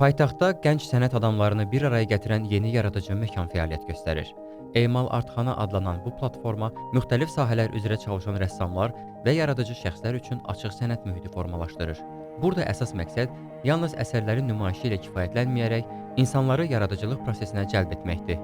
Paytaxtda gənc sənət adamlarını bir araya gətirən yeni yaradıcı məkan fəaliyyət göstərir. Emal Artxana adlanan bu platforma müxtəlif sahələr üzrə çalışan rəssamlar və yaradıcı şəxslər üçün açıq sənət mühiti formalaşdırır. Burada əsas məqsəd yalnız əsərlərin nümayişi ilə kifayətlənməyərək insanları yaradıcılıq prosesinə cəlb etməkdir.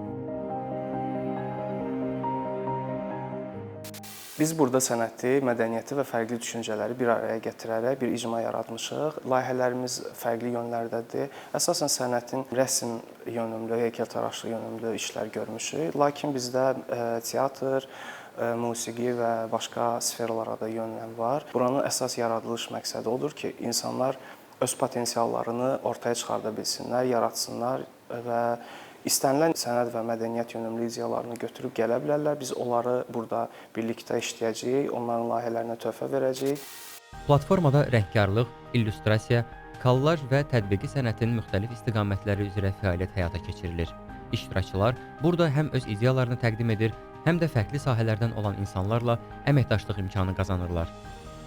Biz burada sənəti, mədəniyyəti və fərqli düşüncələri bir araya gətirərək bir icma yaratmışıq. Layihələrimiz fərqli yönlərdədir. Əsasən sənətin rəsm yönümlü, heykəltaraşlıq yönümlü işlər görmüşük. Lakin bizdə teatr, musiqi və başqa sferalara da yönlən var. Buranın əsas yaradılış məqsədi odur ki, insanlar öz potensiallarını ortaya çıxarda bilsinlər, yaratsınlar və İstənilən sənət və mədəniyyət yönümlü ideyalarını götürüb gələ bilərlər. Biz onları burada birlikdə işləyəcəyik, onların layihələrinə töhfə verəcəyik. Platformada rəngkarlıq, illüstrasiya, kollaj və tətbiqi sənətin müxtəlif istiqamətləri üzrə fəaliyyət həyata keçirilir. İştirakçılar burada həm öz ideyalarını təqdim edir, həm də fərqli sahələrdən olan insanlarla əməkdaşlıq imkanı qazanırlar.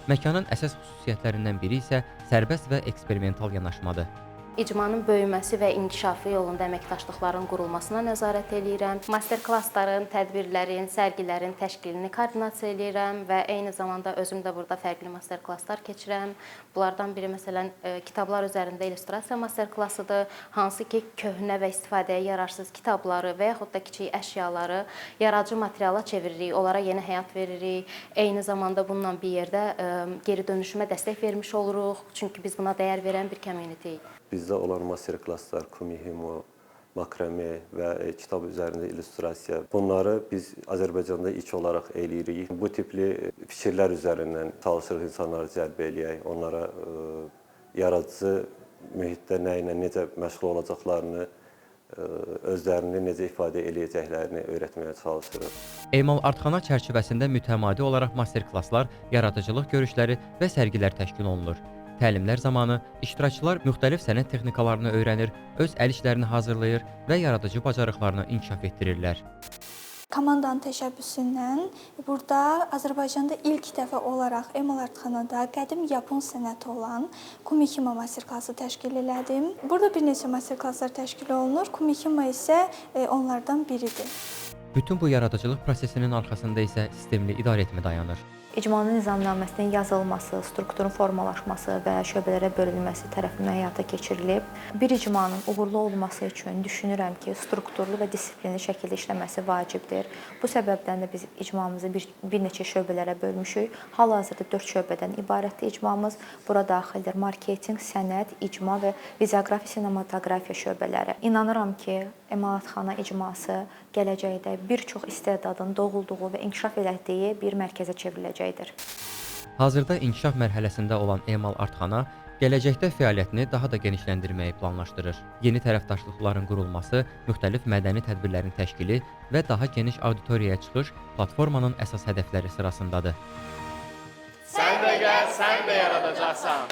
Məkanın əsas xüsusiyyətlərindən biri isə sərbəst və eksperimental yanaşmadır. İcmanın böyüməsi və inkişafı yolunda əməkdaşlıqların qurulmasına nəzarət eləyirəm. Master-klassların, tədbirlərin, sərgilərin təşkilini koordinasiya eləyirəm və eyni zamanda özüm də burada fərqli master-klasslar keçirəm. Bunlardan biri məsələn kitablar üzərində illüstrasiya master-klassıdır, hansı ki köhnə və istifadəyə yararsız kitabları və yaxud da kiçik əşyaları yaradıcı materiala çeviririk, onlara yeni həyat veririk. Eyni zamanda bununla bir yerdə geri dönüşümə dəstək vermiş oluruq, çünki biz buna dəyər verən bir community-yik. Bizdə olan master-klasslar, kumihimo, makrame və kitab üzərində illüstrasiya. Bunları biz Azərbaycanda ilk olaraq eləyirik. Bu tipli fikirlər üzərindən çalışırıq insanları cəlb eləyək, onlara yaradıcı mühitdə nə ilə necə məşğul olacaqlarını, özlərini necə ifadə eləyəcəklərini öyrətməyə çalışırıq. Emal Artxana çərçivəsində mütəmadi olaraq master-klasslar, yaradıcılıq görüşləri və sərgilər təşkil olunur. Təlimlər zamanı iştirakçılar müxtəlif sənət texnikalarını öyrənir, öz əl işlərini hazırlayır və yaradıcı bacarıqlarını inkişaf etdirirlər. Komandanın təşəbbüsündən burada Azərbaycanda ilk dəfə olaraq Emal Artxanada qədim yapon sənəti olan kumihimo master-klası təşkil elədim. Burada bir neçə master-klasslar təşkil olunur. Kumihimo isə onlardan biridir. Bütün bu yaradıcılıq prosesinin arxasında isə sistemli idarəetmə dayanır. İcmanın nizamnaməsinin yazılması, strukturun formalaşması və şöbələrə bölünməsi tərəfindən həyata keçirilib. Bir icmanın uğurlu olması üçün düşünürəm ki, strukturlu və disiplinli şəkildə işləməsi vacibdir. Bu səbəbdən də biz icmamızı bir neçə şöbələrə bölmüşük. Hal-hazırda 4 şöbədən ibarətdir icmamız. Bura daxildir marketinq, sənət, icma və videoqrafiya, sinematoqrafiya şöbələri. İnanıram ki, Emal Artxana icması gələcəkdə bir çox istedadın doğulduğu və inkişaf elətdiyi bir mərkəzə çevriləcəkdir. Hazırda inkişaf mərhələsində olan Emal Artxana gələcəkdə fəaliyyətini daha da genişləndirməyi planlaşdırır. Yeni tərəfdaşlıqların qurulması, müxtəlif mədəni tədbirlərin təşkili və daha geniş auditoriyaya çıxış platformanın əsas hədəfləri sırasındadır. Sən də gəl, sən də yaradacaqsan.